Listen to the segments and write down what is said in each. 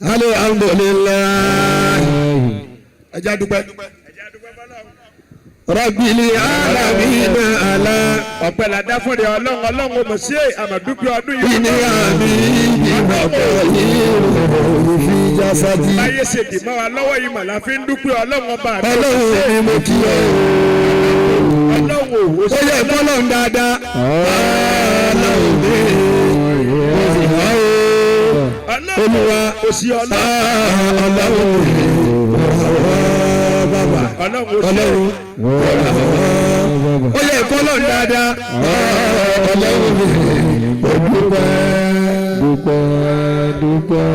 Alhamdulillahi. Ẹ jẹ́ dúpẹ́. Rabbil alamin ala. Ọpẹ́ la dá fún rẹ Ọlọ́run, Ọlọ́run ò mọ̀ sí àmọ̀dúpẹ́ ọdún yìí. Ní àmì ìgbàgbọ́ yìí fi jásádì. Báyé ṣe dì mọ́ wa lọ́wọ́ yìí mà la fi ń dúpẹ́ Ọlọ́run ọba mi. Ọlọ́run ni mo kí ọ. Ọlọ́run ò wò Ó sí. yẹ kọ́lọ́n dáadáa. Ọlọ́run mi mo fi hàn ó. Ọlọ́run Olúwa ò sí Ọlọ́run. Ọlọ́run mi bàbá. Ọlọ́run ò sí. Ọlọ́run ó yẹ kọ́lọ́n dáadáa. Ọlọ́run mi mo dúpẹ́. Dúpẹ́ dúpẹ́.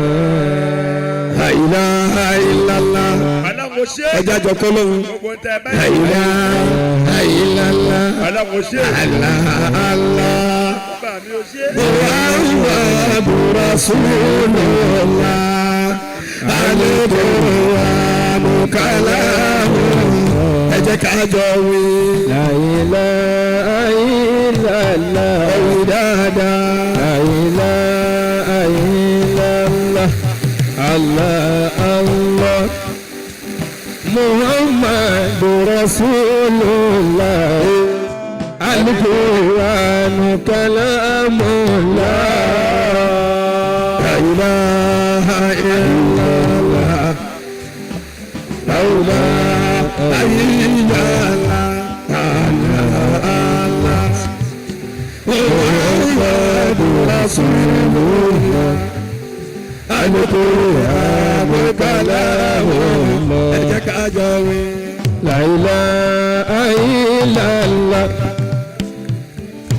La ilaha illallah. Ọlọ́run ò sí. Ẹ jájọ kọ́lọ́run. Gbogbo ń tẹ La báyìí. ilaha illallah. Ọlọ́run ò sí. Allah Allah. Bàbá mi ò sí. Muhammadu Rasulullah. Al-Qur'anu kalamu. Ẹ jẹ́ ká jọ wí. La ilaha illallah. Ẹ wí dáadáa. La ilaha illallah. Allah Allah. Muhammadu Rasulullah. Al-Qur'anu kalamullah. La ilaha illallah. La ilaha illallah. Allah. Muhammadu Rasulullah. Al-Qur'anu kalamullah. Ẹ jẹ́ ká jọ wí. La ilaha illallah.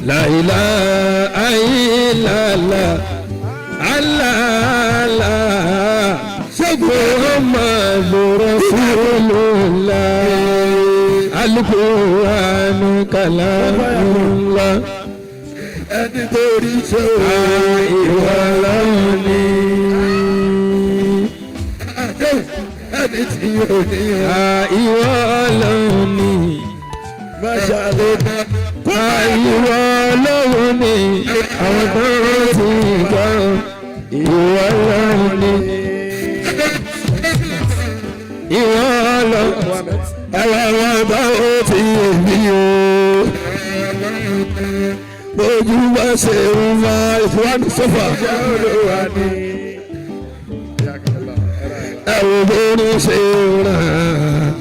La ilaha illallah. Allah Allah. Muhammadu Rasulullah. Al-Qur'anu kalamullah. Ẹni tó rí ṣe o. Ìwọ lọ́run ni. Ẹni tí yóò ní o. Ìwọ lọ́run ni. Masha Allah. Ìwọ lọ́run ni. Àwọn tó ti gbọ́. Ìwọ lọ́run ni. Ìwọ lọ́run. Ẹ̀rọ wọn bá ó ti èmi o. Ojú bá ṣe ń fa ìfúwánú sọ́fà. Ẹ̀rù bóru ṣe ń ràn.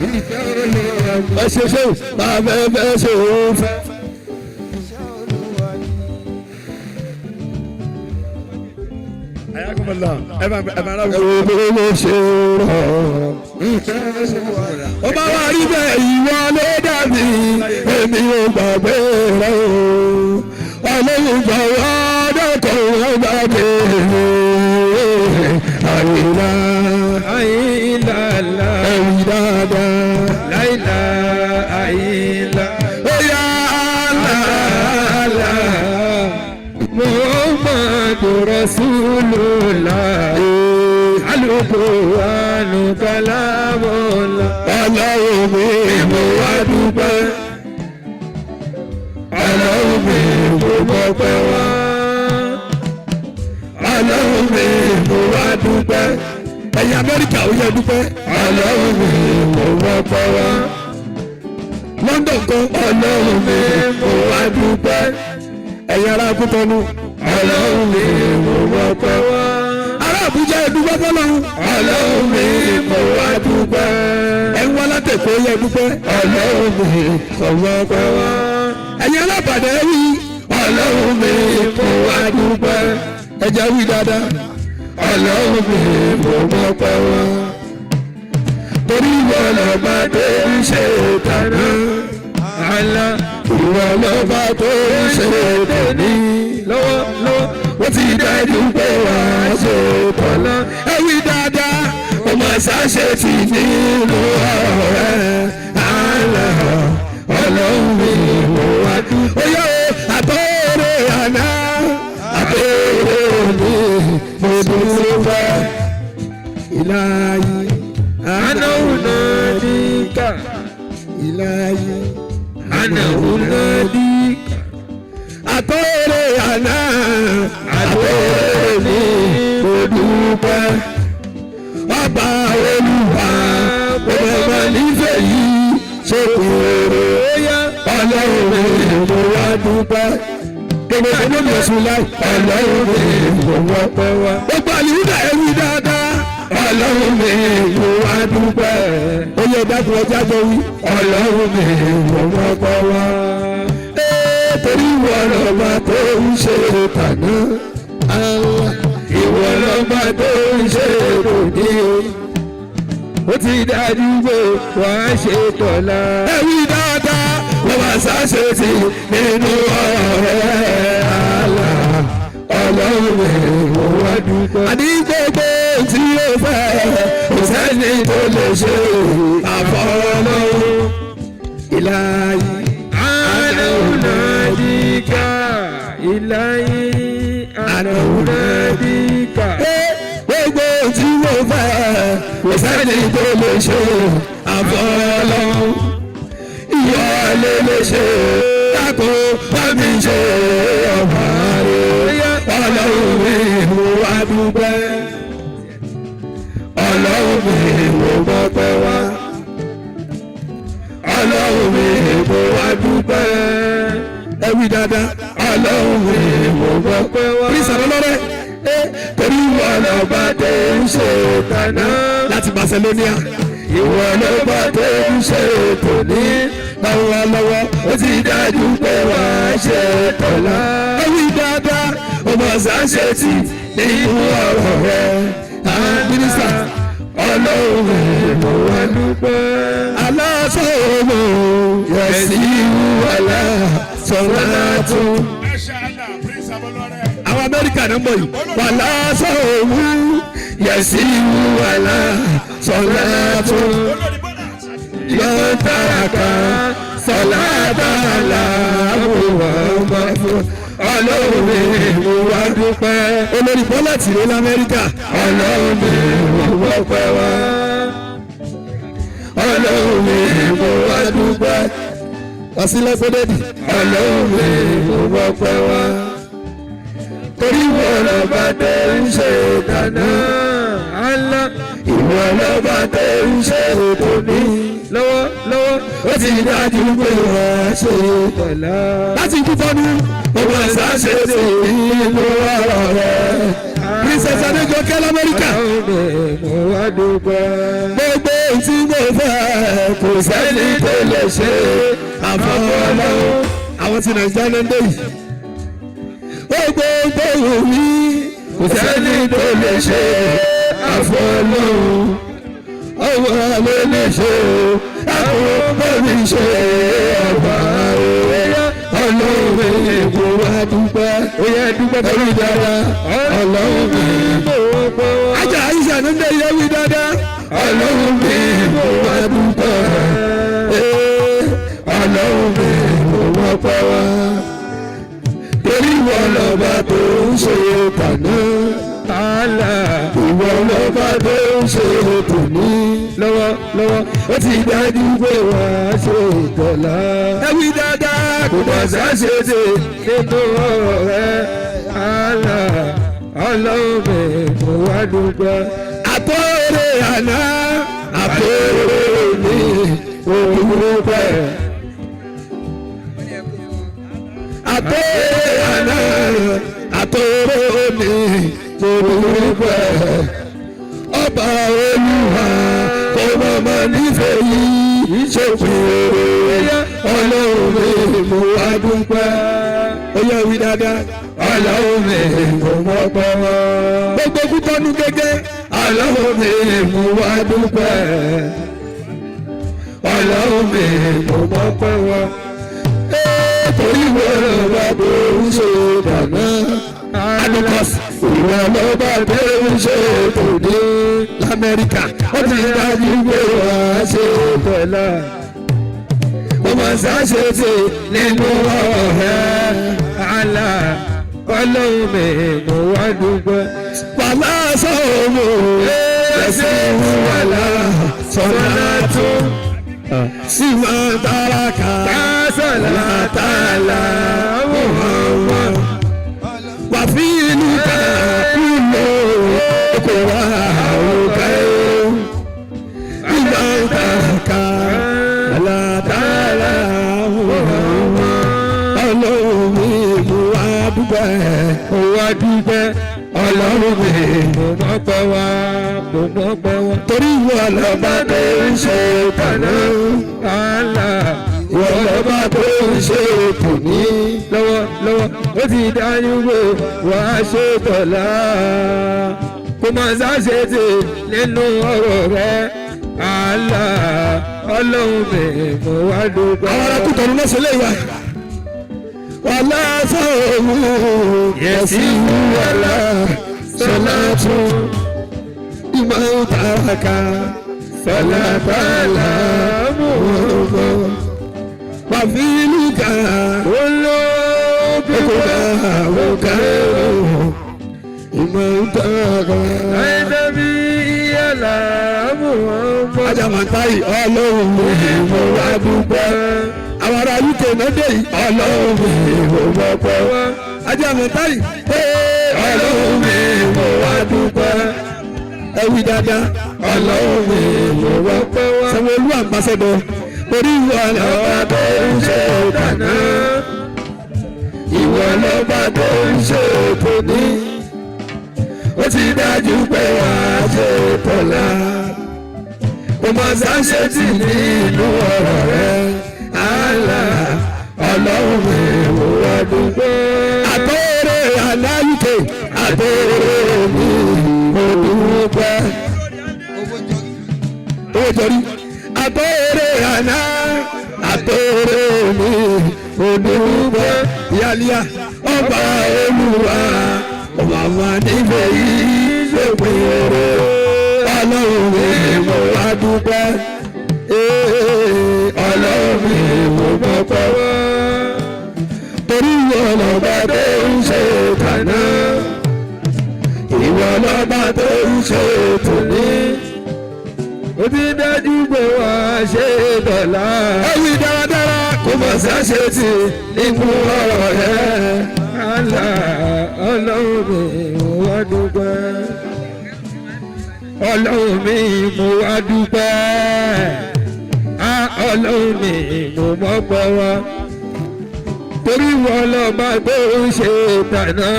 Ẹ ṣe ṣe bàbá ẹ ṣe ń fẹ́. Ayakumullah. Ẹ bá ẹ bá ara wò. Ẹ̀rù bóru ṣe ń ràn. Ó bá wá rí bẹ́ẹ̀ ìwọ ló dàbí èmi ò gbàgbé rẹ o. Ọlọ́run jọ̀wọ́ dẹ́kun ó gbàgbé mi. Àyìnlá Illallah. ẹ̀wì dáadáa. La ilaha illallah. Ó yá àlá. Muhammadu Rasulullah. Al-Qur'anu kalamullah. Ọlọ́run mi mo wá dúpẹ́. Ọlọ́run mi mo mọpẹ́ wá. Ọlọ́run mi mo wá dúpẹ́. Ẹ̀yin Amẹ́ríkà ó yẹ dúpẹ́. Ọlọ́run mi mo mọpẹ́ wá. London kan Ọlọ́run mi mo wá dúpẹ́. Ẹ̀yin ará Kútọ́nù Ọlọ́run mi mo mọpẹ́ wá. Ará Àbújá ẹ dúpẹ́ fọlọ́run. Ọlọ́run mi mo wá dúpẹ́. Ẹ ń wá látẹ̀kọ́ yẹ dúpẹ́. Ọlọ́run mi mo mọpẹ́ wá. Ẹ̀yin alábàdàn ẹ wí. Ọlọ́run mi mo wá dúpẹ́. Ẹ jẹ́ wí dáadáa. Ọlọ́run mi mo mọpẹ́ wá. Torí ìwọ lọ́ba tó ń ṣe ìtàná. Allah. Ìwọ lọ́ba tó ń ṣe tòní. Lọ́wọ́ lọ́wọ́. Wọ́n ti dájú pé wà á ṣe tọ̀lá. Ẹ wí dáadáa, ọmọ ṣáṣe ti nínú ọ̀rẹ́. Àlọ́ Ọlọ́run mi mo wá dúpẹ́. Ó yẹ o, àtọ́rẹ́ àná, àtọ́rẹ́ òní, mo dúpẹ́. Ìlàyé, Ana unadika. ìlàyé. Ana unadika. Àtọ́rẹ́ àná, àtọ́rẹ́ òní, mo dúpẹ́. Ọba Olúwa ọmọ nífẹ̀ẹ́ yìí ṣe kúrò. Ọlọ́run mi mo wá dúpẹ́. Gbogbo ìlú mi sùn láì. Ọlọ́run mi mo wá pẹ́ wá. Gbogbo àlùdà ẹ̀wù dáadáa. Ọlọ́run mi mo wá dúpẹ́. Ó yẹ dákun ọjà jọ wí. Ọlọ́run mi mo wá pẹ́ wá. Torí ìwọ lọ́ba tó ń ṣe tàná. Ìwọ lọ́ba tó ń ṣe tòní. Ó ti dájú pé wàá ṣe tọ̀la. Ẹ̀wí dáadáa wọ́n máa ṣàṣe tì nínú ọ̀rẹ́ àlà. Ọlọ́run mi mo wá dúpẹ́. Àní gbogbo tí ó fẹ́ kò sẹ́ni tó lè ṣe àfọlọ́run. Ìlàyé. Ana unadika ilahi ana unadika. Gbogbo tí mo fẹ́ kò sẹ́ni tó lè ṣe àfọlọ́run. Ìyá lè lè ṣe dákun bá mi ṣe ọ̀bà rẹ̀. Ọlọ́run mi mo wá dúpẹ́. Ọlọ́run mi mo gbọ́pẹ́ wá. Ọlọ́run mi mo wá dúpẹ́. Ẹ wí dáadáa. Ọlọ́run mi mo gbọ́pẹ́ wá. Prince Ọlọ́rẹ́ torí ìwọ lọ́ba tó ń ṣe tàná. Láti Barcelona. Ìwọ lọ́ba tó ń ṣe tòní. Báwo lọ́wọ́ ó ti dájú pé wàá ṣe tọ̀la. Ẹ wí dáadáa, ọmọ ṣàṣẹ tì nínú ọ̀rọ̀ rẹ̀. Mínísítà, Ọlọ́run mi mo wá dúpẹ́. Aláṣọ òmò yẹ̀sí wàlá sọ̀rọ̀ látún. Àwọn Amẹ́ríkà náà ń bọ̀ yìí. Wàlá sọ̀rọ̀ yẹ̀sí wàlá sọ̀rọ̀ látún. Lọ́tàkà sọ̀lá tààlà àbúrò ọmọ fún. Ọlọ́run mi mo wá dúpẹ́. Olórí Bọ́lá tìrẹ l'Amẹ́ríkà. Ọlọ́run mi mo wá pẹ́ wá. Ọlọ́run mi mo wá dúpẹ́. Wàsílẹ̀ Gbódẹ́dì. Ọlọ́run mi mo wá pẹ́ wá. Torí ìwọ lọ́ba tó ń ṣe dáná. Ìwọ lọ́ba tó ń ṣe tòní. Lọ́wọ́ lọ́wọ́ Ó ti dájú pé wọ́n ṣe tọ̀la. láti kú fọ́nú. Ọmọ ṣàṣẹ ti inú ọ̀rọ̀ rẹ̀. Princess Adéjọkẹ́ l'Amẹ́ríkà. Ọlọ́run mi mo wá dúpẹ́. Gbogbo tí mo fẹ́ kò sẹ́ni tó lè ṣe àfọwọ́lọ́. Àwọn ti Nàìjíríà ló ń dé yìí. Gbogbo tó wù mí kò sẹ́ni tó lè ṣe àfọwọ́lọ́. Ọmọ ló lè ṣe àfọwọ́ mi ṣe ọ̀bà rẹ̀. Ọlọ́run mi kò wá dúpẹ́. Ó yẹ dúpẹ́ Ẹ̀rí dáadáa. Ọlọ́run mi. mo wá pẹ́ wá. Ajá Aisha ló ń dé ilé wí dáadáa. Ọlọ́run mi mo wá dúpẹ́. Ọlọ́run mi mo wá pẹ́ wá. Torí ìwọ lọ́ba tó ń ṣe tàná. Tààlà Ìwọ lọ́ba tó ń ṣe tòní. lọ́wọ́ lọ́wọ́ Ó ti dájú pé wàá ṣe tọ̀la. ẹ wí dáadáa kò mọ̀ sáṣe ṣe. Nínú ọ̀rọ̀ rẹ̀ àlà Ọlọ́run mi mo wá dúpẹ́. Àtọ́rẹ̀ àná àtọ́rẹ̀ òní òdúpẹ́. Àtọ́rẹ̀ àná àtọ́rẹ̀ òní òdúpẹ́. Ọba Olúwa kò mọ̀mọ́ nífẹ̀ẹ́ yìí ṣòfin òwe. Ọlọ́run mi mo wá dúpẹ́. Ó yẹ wí dáadáa. Ọlọ́run mi mo mọ̀ pẹ́ wọ́n. Gbogbo kútọ́nu gẹ́gẹ́. Ọlọ́run mi mo wá dúpẹ́. Ọlọ́run mi mo mọ̀ pẹ́ wọ́n. Torí ìwọ lọ́ba tó ń ṣe dáná. Adukos ìwọ lọ́ba tó ń ṣe tòde. Lamẹ́ríkà ó ti dájú pé wàá ṣe Tọ̀la ó máa ṣàṣe ṣe nínú ọ̀rẹ́. àlà Ọlọ́run mi mo wá dúpẹ́. Wàlá sọ̀rọ̀ ẹ̀sìn wàlá sọ̀rọ̀ tó sì máa tàràkà Sọ̀lá tààlà Muhammad. Wà fi ìlú ká kúlò kó wá òkè. Ọlọ́run mi. Mo mọ̀ pẹ́ wá, mo mọ̀ pẹ́ wá. Torí ìwọ lọ́ba tó ń ṣe tàná. Allah. Ìwọ lọ́ba tó ń ṣe tòní. Lọ́wọ́ lọ́wọ́ ó ti dájú pé wà á ṣe tọ̀la. Kò mọ̀ sáṣe tì nínú ọ̀rọ̀ rẹ̀. Allah, Ọlọ́run mi, mo wá dúpẹ́. Àwọn ará kútọ̀nù náà ṣe léyìí wa. Wàlá sọ̀rọ̀ yẹ̀sí wàlá sọ̀lá tún ìmọ̀ tààkà sọ̀lá tààlà mú ọ̀bọ̀. Wàfíìlì kà Olóbi kókó òkà ìmọ̀ tààkà. Àìdàbí ìyàlá mú ọ̀bọ̀. Ajamantayi, Ọlọ́run mi, mo wá dúpẹ́. Àwọn ará UK náà dé yìí, Ọlọ́run mi, mo wá pẹ́. Ajamantayi pé Ọlọ́run mi, mo wá dúpẹ́. Ẹ wí dáadáa, Ọlọ́run mi, mo wá pẹ́. Sanwó-Olú ambassador, torí ìwọ lọ́ba tó ń ṣe tàná. Ìwọ lọ́ba tó ń ṣe tòní. Ó ti dájú pé wàá ṣe tọ̀la, kò mọ sáṣẹ́ tì nínú ọ̀rọ̀ rẹ̀. Àlà, Ọlọ́run mi, ò wá dúpẹ́. Àtọ́rẹ́ aláyùké, àtọ́rẹ́ mi, ò dúpẹ́. Owó jọrí. Àtọ́rẹ́ àná, àtọ́rẹ́ mi, ò dúpẹ́. Ìyáálíyá, ọba Olúwa, ọba wa nífẹ̀ẹ́ yìí ṣèpin eré. Ọlọ́run mi, mo wá dúpẹ́. Ee, Ọlọ́run mi, mo mọpẹ́ wá. Torí ìwọ lọ́ba tó ń ṣe tàná. Ìwọ lọ́ba tó ń ṣe tòní. Ó ti dájú pé wà á ṣe dọ̀la. Ẹ wí dáradára, kò mọ̀ sáṣe tì nínú ọ̀rọ̀ rẹ̀. Allah, Ọlọ́run mi, mo wá dúpẹ́. Ọlọ́run mi, mo wá dúpẹ́. Á, Ọlọ́run mi, mo mọ́pẹ́ wá. Torí ìwọ lọ́ba tó ń ṣe tàná.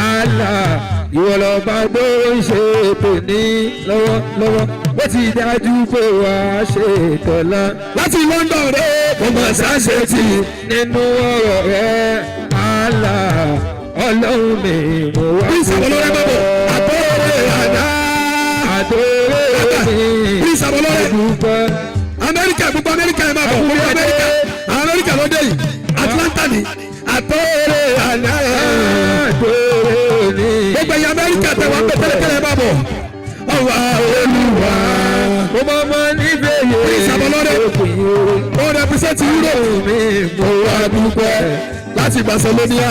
Allah, ìwọ lọ́ba tó ń ṣe tòní lọ́wọ́lọ́wọ́. Ó ti dájú pé wà á ṣe tọ̀la Láti London rẹ̀, kò mọ̀ sáṣe tì. Nínú ọ̀rọ̀ rẹ̀. Allah, Ọlọ́run mi, mo wá Bí ìsàbọ̀lọ́rẹ́ bá bọ̀, àtọ́rẹ́ àná. Àtòrè mi, Bí ìsàbọ̀lọ́rẹ́. dúpẹ́. Amẹ́ríkà, gbogbo Amẹ́ríkà, ẹ máa bọ̀. Gbogbo Amẹ́ríkà, Amẹ́ríkà ló dé yìí, Atlanta ni. Àtọ́rẹ́ àná. Àtòrè mi, Gbogbo ẹ̀yà Amẹ́ríkà tẹ̀ wá pẹ́ tẹ́lẹ̀tẹ́lẹ̀, ẹ máa bọ̀. Ọwọ́ Olúwa. Mo máa ma nífẹ̀ẹ́ yé. Bí ìsàbọ̀lọ́rẹ́. Ó represent Europe. Ọlọ́run mi, mo Mo wá dúpẹ́ láti Barcelona.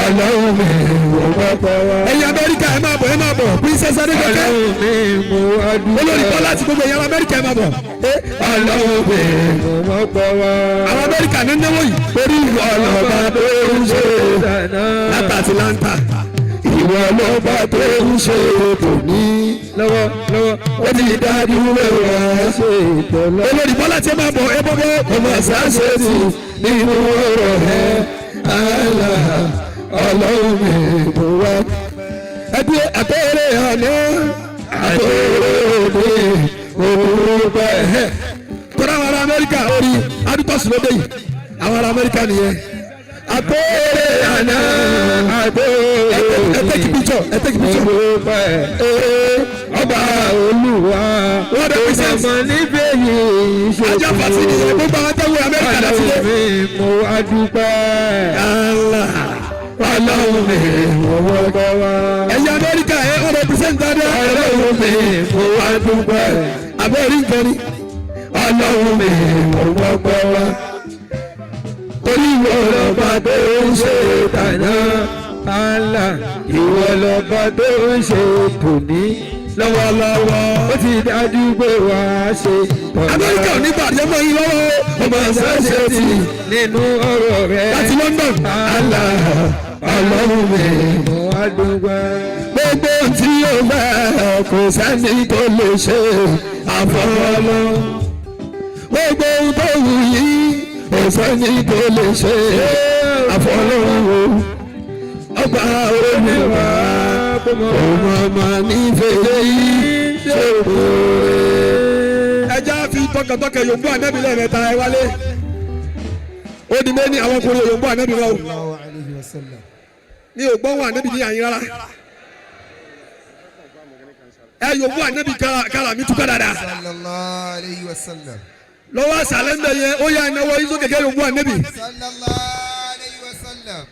Ọlọ́run mi, mo mọ́pẹ́ wá. Ẹ̀yin Amẹ́ríkà, ẹ máa bọ̀, ẹ máa bọ̀. Princess Adéjọkẹ́. Ọlọ́run mi, mo wá dúpẹ́. Olórí Bọ́lá àti gbogbo ẹ̀yà Amẹ́ríkà, ẹ máa bọ̀. Ọlọ́run mi. Mo mọ́pẹ́ wá. Àwọn Amẹ́ríkà ní náwó yìí. Torí ìwọ lọ́ba tó ń ṣe láti Atlanta. Ìwọ lọ́ba tó ń ṣe tòní. Lọ́wọ́ lọ́wọ́ Ó ti dájú lẹ́wọ̀. ṣe ìtọ́lọ́. Olórí Bọ́lá tí ẹ máa bọ̀, ẹ bọ́ bọ́. Ọmọ sáṣẹ́ tì nínú ọ̀rọ̀ ẹ̀. Àlà, Ọlọ́run mi, mo wá. Ẹbí àtẹ̀rẹ̀ àná, àtẹ̀rẹ̀ òde òwúrọ̀ ẹ̀. Tọ́lá àwọn ará Amẹ́ríkà orí adútọ̀sí lóde yìí. Àwọn ará Amẹ́ríkà nìyẹn. Àtẹ̀rẹ̀ àná, Àtòrè ẹ take picture, ẹ take picture. mi, mo Ee, ọba Olúwa. Wọ́n represent. Ọmọ nífẹ̀ẹ́ yìí ṣe Ajá Fati nìyẹn, gbogbo àwọn tẹ́wọ́ Amẹ́ríkà láti dé. Ọlọ́run mi, mo wá dúpẹ́. Allah, Ọlọ́run mi, Mo mọ́pẹ́ wá. ẹ̀yin Amẹ́ríkà, ẹ wọ́n represent dáadáa. Ọlọ́run mi, mo wá dúpẹ́. Abẹ́ rí nǹkan ni. Ọlọ́run mi, Mo mọ́pẹ́ wá. Torí ìwọ lọ́ba tó ń ṣe Tàná, Allah, ìwọ lọ́ba tó ń ṣe tòní. Lọ́wọ́lọ́wọ́. Ó ti dájú pé wà á ṣe tọ̀la. Amẹ́ríkà ò ní bàjẹ́ mọ́ yín lọ́wọ́. Ọmọ ṣẹ́ṣẹ́ tì Nínú ọ̀rọ̀ rẹ̀. Láti London. Allah, Ọlọ́run mi. Mo wá dúpẹ́. Gbogbo tí ó fẹ́, kò sẹ́ni tó lè ṣe àfọlọ́. Gbogbo ohun tó wù yín, kò sẹ́ni tó lè ṣe àfọlọ́. Ọba Olúwa. Òun ọmọ nífẹ̀ẹ́ yìí ṣe kúrẹ́. Ẹja fi tọkàntọkàn yòǹbó ànábì lẹ́ẹ̀mẹ́ta ẹ wálé. Ó di méní àwọn ọkùnrin yòǹbó ànábì wọn o. Sallallahu alayhi wa sallam. Mi ò gbọ́ wọn ànábì ní àyín rárá. Ẹ yòǹbó ànábì kára mi túká dáadáa. Sallallahu alayhi wa sallam. Lọ́wọ́ àṣàlẹ̀ ń bẹ̀ yẹn ó yá ìnáwó yín sókè kẹ́ yòǹbó ànábì. Sallallahu alayhi wa sallam.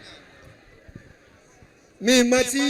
Mi mọ tí